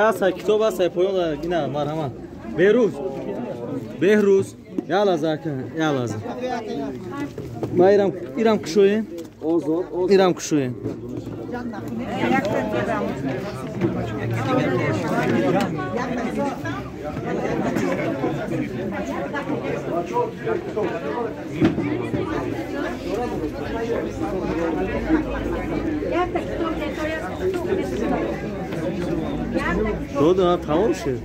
Аса, китоб аса, поён ина марҳамат. Беҳрӯз. Беҳрӯз, я лаза ака, я лаза. Ма ирам кушоем. Ирам кушоем. Додам, тамом шуд.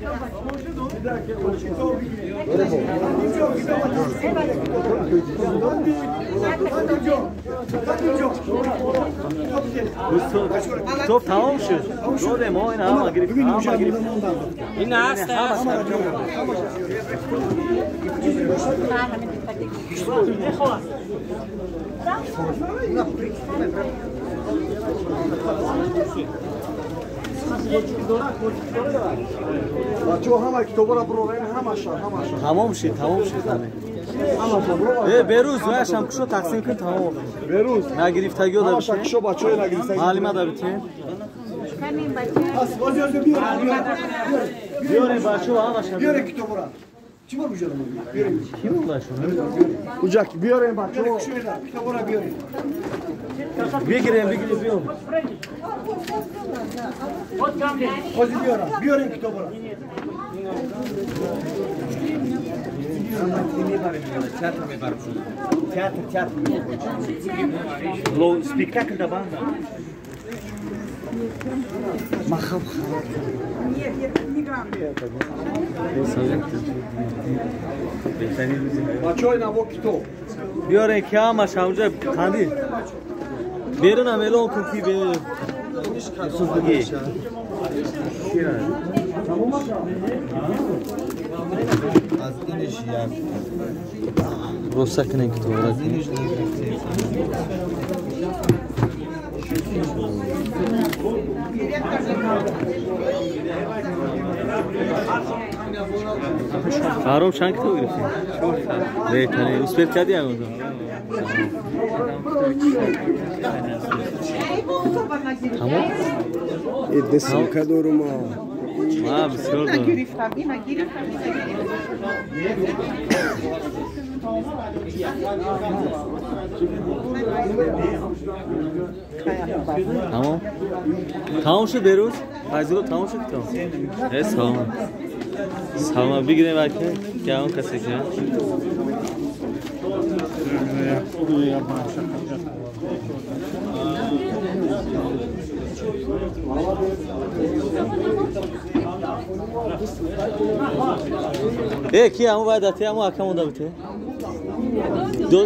Китоб тамом шуд. Додем, мо ин ҳама гирифтем, ҳама гирифтем. Ин аст, ҳама. Бачаҳо ҳама китобро бурорем, ҳамаша, ҳамаша. Тамом шуд, тамом шуд ҳама. Берӯз, ваяшам кушо тақсим кун, тамом. Берӯз. Нагирифтагиё да битем. Ҳамаша кушо бачаҳои нагирифтагиё. Маълима да битем. Биёрем бачаҳо ҳамаша. Биёрем китобро. Чӣ бор буҷарам? Биёрем. Кӣ бошад? Уҷак, биёрем бачаҳо. Китобро биёрем. Бигирем, бигирем, биём. Бози биёрам, биёрем китобро. Театр, театр. Спектакль да банда. Махаб. Бачаҳои наво китоб. Биёрем ки ҳамаш ҳамҷа қанди. Берунам эълон кун ки Юсуф бигӣ. Аз иниш як. Роста кунем китобро. Фаром чанд китоб гирифтӣ? Беҳтарин. Успел кардӣ ягон? Тамом? Десимка дорум. Ма бисёр дорум. Тамом? Тамом шуд Берӯз? Файзулло тамом шуд китоб? Э, салом. Салом бигирем ака, ки ягон касе ки. Э, ки ҳамун бояд ати ҳамун акамонда бите? Ду.